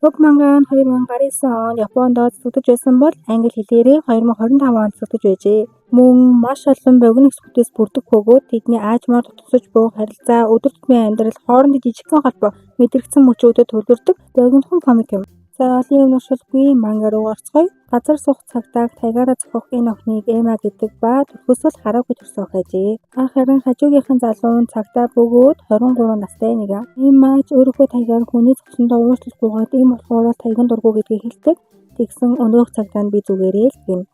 Уг манга нь 2019 онд Японд цацагдаж байсан бол англи хэлээрээ 2025 онд цацагдаж байжээ. Мөн маш олон богино хэсгүүдээс бүрдэх бөгөөд тэдний аажмаар дутагдаж буй харилцаа, өдөр тутмын амьдрал, хоорондын жижигхэн холбоо мэдрэгдсэн мөчүүдэд төвлөрдөг богинохон комик юм. За, олон юм уншуулгүй, манга руу орцгоё. Газар суух цагтааг тайгаараа зохих энэ охиныг Эмма гэдэг ба төрхөөсөө л хараагүй төрсөн охин ажээ. Харин хажуугийнхан залуу нь цагдаа бөгөөд 23 настай нэгэн. Эмма ч өөрийнхөө тайгаар хүний зовсондоо уучлалгүйгээд ийм болохоор л тайган дургүй гэдгийг хэлдэг. Тэгсэн өнөөх цагдаа нь би зүгээрээ л гэнэ.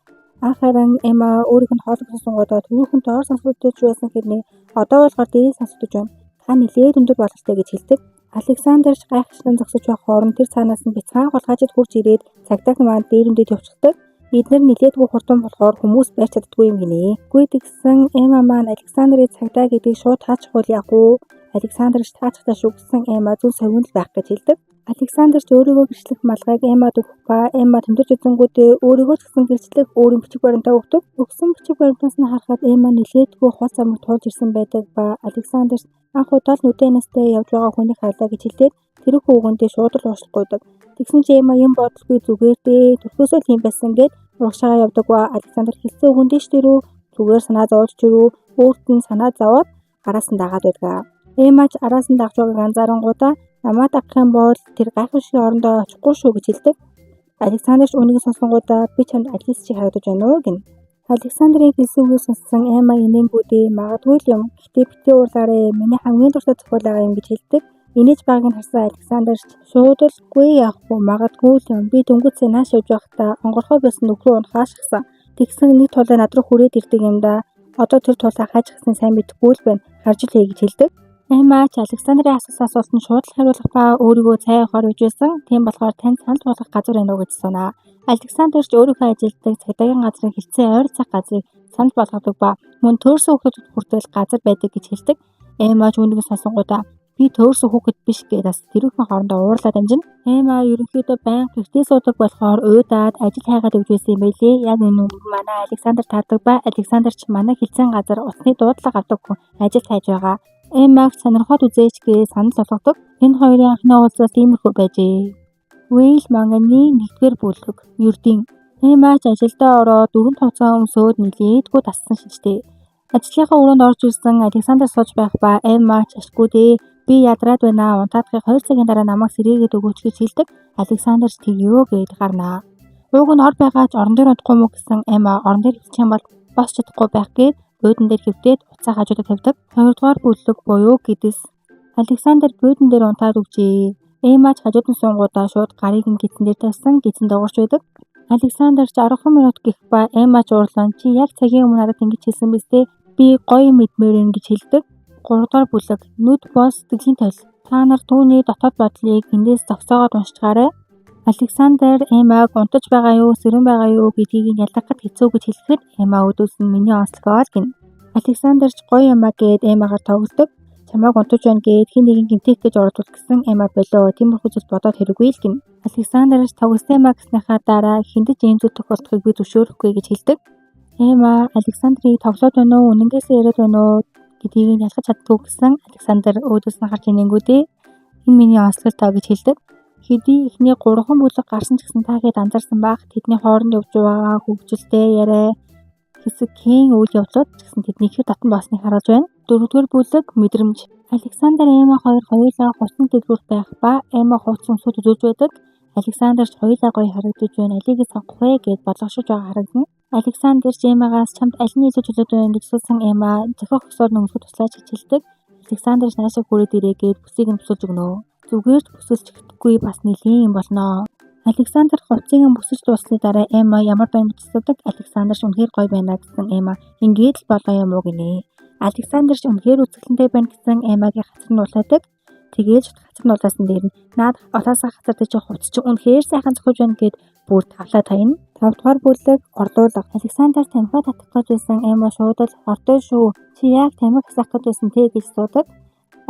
Харин Эмма өөрийнх нь хоолойг сонсонгуутаа түрүүхэн доор сонсогдож байсан хэрнээ одоо болохоор дээр сонсогдож байна. Та нэлээд өндөр болголтой гэж хэлдэг. Александр ч гайхалтай зогсож байх хооронд тэр цаанаас нь бяцхан хулгайчид хурж ирээд цагдаагийн маань дээрэмдээд явчихдаг. Эднэр нэлээдгүй хурдан болохоор хүмүүс барьж чаддаггүй юм гинэ. Үгүй тэгсэн Эмма маань Александрыг цагдаа гэдгийг шууд таачихвал яг уу, Александр ч таачихлаа шүү гэсэн Эмма зөн совинд л байх гэж хэлдэг. Александр ч өөрийгөө гэрчлэх малгайг Эммад өгөх ба Эмма тэмдэрч үзэнгүүтээ өөрийгөө ч гэсэн гэрчлэх өөрийн бичиг баримтаа өгдөг. Өгсөн бичиг баримтаас нь харахад Эмма нэлээдгүй хол замыг туулж ирсэн байдаг ба Александр ч анх удаа л нүдэн настай явж байгаа хүнийг харлаа гэж хэлээд тэрхүү үгэндээ шууд л уушлахгүй. Тэгсэн чи Эмма юм бодлогүй зүгээр дээ, төрхөөсөө л юм байсан гэд урагшаагаа явдаг ба Александр хэлсэн үгэндээ ч тэрүү зүгээр санаа зовж тэрүү өөрт нь санаа зовоод араас нь дагаад байдаг. Эмма ч араас нь дагж байгааг анзаарангуутаа намайг дагах юм бол тэр гайхамшигын орондоо очихгүй шүү гэж хэлдэг. Александр ч үүнийг сонсонгуутаа би чамд Алис шиг харагдаж байна уу гэнэ. Александрын хэлсэн үгийг сонссон Эмма инээнгүүдээ магадгүй л юм. Гэхдээ битгий уурлаарай. Миний хамгийн дуртай зохиол байгаа юм гэж хэлдэг. Инээж байгааг нь харсан Александр ч шууд л үгүй яах вэ, магадгүй л юм. Би дөнгөж сая нааш явж байхдаа онгорхой байсан нөхрөө унахаа шахсан. Тэгсэн нэг тулаа над руу хүрээд ирдэг юм да. Одоо тэр тулаа хайж гисэн сайн мэдэхгүй л байна. Харж л хий гэж хэлдэг. Эмма ч Александрын асуусан асуултанд шууд л хариулах ба өөрийгөө цай явахаар гэж байсан. Тийм болохоор танд санал болгох газар байна уу гэж асууна. Александр ч өөрийнхөө ажилладаг цагдаагийн газрын хэлтсийн ойролцоох газрыг санал болгодог ба мөн төөрсөн хүүхдүүд хүртэл газар байдаг гэж хэлдэг. Эмма ч үүнийг сонсонгуутаа би төөрсөн хүүхэд биш гэдээ бас тэрүүхэн хоорондоо уурлаад амжина. Эмма ерөнхийдөө байнга гэртээ суудаг болохоор уйдаад ажил хайгаад явж байсан юм байлээ. Яг энэ үнийг манай Александр таардаг ба Александр ч манай хэлтсийн газар утасны дуудлага авдаг хүн ажил хайж байгаа. Эммаг сонирхоод үзээч гэж санал болгодог. Энэ хоёрын анхны уулзалт иймэрхүү байжээ. Вэйл манганы 1-р бүлэг. Ердийн. Эмма ч ажилдаа ороод 4 хувцас өмсөөд нэлээдгүй дассан шинжтэй. Ажлынхаа өрөөнд орж ирсэн Александр сууж байх ба Эмма ч ашгүй дээ. Би ядраад байна. Унтаадахыг 2 цагийн дараа намайг сэргээгээд өгөөч гэж хэлдэг. Александр ч тэгье гээд гарна. Уг нь ор байгаа ч орон дээр унтахгүй мүү гэсэн Эмма орон дээр хэвчих юм бол босч чадахгүй байх гээд буудан дээр хэвтээд утсаа хажуудад тавьдаг. 2-р бүлэг буюу гэдэс. Александр буудан дээр унтаад өгчээ. Эмма ч хажууд нь суунгуудаа шууд гарыг нь гидсэн дээр тавьсан, гидсэн дуугарч байдаг. Александр ч 10 минут гэх ба Эмма ч уурлан чи яг цагийн өмнө надад ингэж хэлсэн биз дээ. Би гоё юм идмээр байна гэж хэлдэг. 3-р бүлэг нүд бос сэтгэлийн толь. Та нар түүний дотоод бодлыг эндээс зогсоогоод уншицгаарай. Александр Эммаг унтаж байгаа юу, сэрэн байгаа юу гэдгийг нь ялгахад хэцүү гэж хэлэхэд Эмма үүдүүлсэн нь миний онцлогоо л гэнэ. Александр ч гоё юмаа гээд Эммагаар тоглодог. Чамайг унтаж байна гээд хэн нэгэн гэмтэх гэж оролдвол гэсэн Эмма болоо тиймэрхүү зүйл бодоод хэрэггүй л гэнэ. Александр ч тоглосон юмаа гэснийхаа дараа хэндэж ийм зүйл тохиолдохыг би зөвшөөрөхгүй гэж хэлдэг. Эмма Александрыг тоглоод байна уу, үнэнгээсээ яриад байна уу гэдгийг нь ялгаж чаддаггүй гэсэн Александр өөдөөс нь харж инэнгүүдээ энэ миний онцлог тоо гэж хэлдэг. Хэдий эхний 3 бүлэг гарсан ч гэсэн та хэд анзаарсан байх, тэдний хооронд явж байгаа хөгжилтэй яриа хэсэгхэн үйл явдлууд ч гэсэн тэдний хэр дотно болсныг харуулж байна. 4-р бүлэг мэдрэмж. Александр Эмма хоёр хоёулаа хувцас дэлгүүрт байх ба Эмма хувцас өмсөд үзүүлж байдаг. Александр ч хоёулаа гоё харагдаж байна. Алийг сонгох вэ гэд болгошиж байгаа харагдана. Александр ч Эммагаас чамд аль нь илүү чөлөөтэй байна гэж асуусан Эмма зохих ёсоор нь өмсөхөд туслаач гэж хэлдэг. Александр ч наашаа хүрээд ирээ гэд бүсийг нь бүсэлж өгнө. Зүгээр ч бүсэлчихдэггүй бас нэлийн юм болно. Александр хувцсыг нь бүсэж дууссаны дараа Эмма ямар байна гэж асуудаг. Александр ч үнэхээр гоё байна гэсэн Эмма ингээд л болоо юм уу гинэ. Александр ч үнэхээр үзэсгэлэнтэй байна гэсэн Эммагийн хацар нь улаадаг. Тэгээд хацар нь улаасан дээр нь наад улаасан хацар дээр чи хувцас чи үнэхээр сайхан зохиж байна гэд бүр тавлаа таяна. 5-р бүлэг орлуулга. Александр тамхи татах гэж байсан Эмма шууд л хортой шүү. Чи яг тамхи асаах гэж байсан те гэж асуудаг.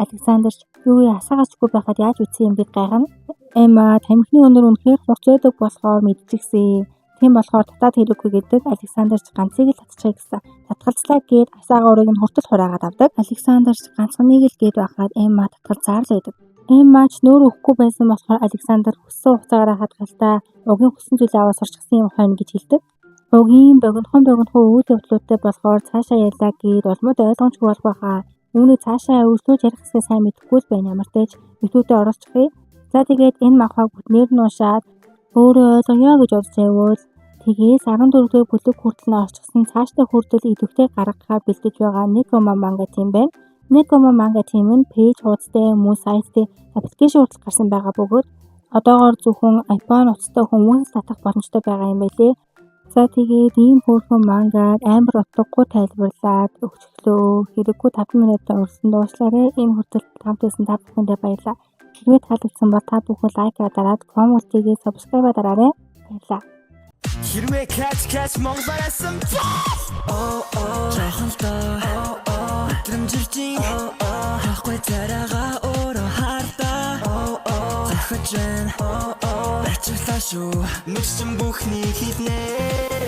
Александр ч юу асаагачгүй байхад яаж үтсэн юм гэд гайхна. Эмма тамхины өнөр үнэхээр хурц байдаг болохоор мэдчихсэн. Тийм болохоор татаад хэрэггүй гэдэг. Александр ч ганцыг л татчихъя гэсэн. Татгалзлаа гээд асаагаа урыг нь хүртэл хураагаад авдаг. Александр ч ганцхныг л гээд байхад Эмма татгалзаар л байдаг. Эмма ч нүүр өгөхгүй байсан болохоор Александр хүссэн хугацаагаараа хадгалалтаа угийн хүссэн зүйлээ аваад сурчихсан юм хойно гэж хэлдэг. Угийн богинохон богинохон үйл явдлуудтай болохоор цаашаа ярьлаа гээд улмууд ойлгомжгүй болох байхаа. Үүнийг цаашаа үргэлжлүүлж ярих хэсгээ сайн мэдэхгүй л байна, ямар ч YouTube-д оруулчихъя. За, тэгээд энэ манхваг бүтнээр нь уншаад өөрөө ойлгоё гэж бодож байвал тэгээс 14 дугаар бүлэг хүртэл нь орчихсон, цаашдаа хүртэл идэвхтэй гаргахаар бэлдэж байгаа Nekoma Manga Team байна. Nekoma Manga Team нь page хуудастай, мөн сайттай, application хүртэл гарсан байгаа бөгөөд одоогоор зөвхөн iPhone утастай хүмүүс л татах боломжтой байгаа юм байлээ. За, тэгээд ийм хөөрхөн мангаар амар утгагүй тайлбарлаад өгчихлөө. Хэрэггүй 5 минутаар урьсан дуушлаарай. Энэ хүртэл хамт байсан та бүхэндээ баярлалаа. Хэрвээ таалагдсан бол та бүхэн like аа дараад, comment хийгээд, subscribe дараарай. Баярлалаа. Хэрвээ catch catch монголоор байсан. Oh oh, жоохон л доо. Oh oh, мэдрэмжирчин. Oh oh, байхгүй царайгаа өөрөө хардаа. Oh oh, зохиж байна. Oh oh, бачиглаа шүү. Нүч чин бүхний хэлнэ.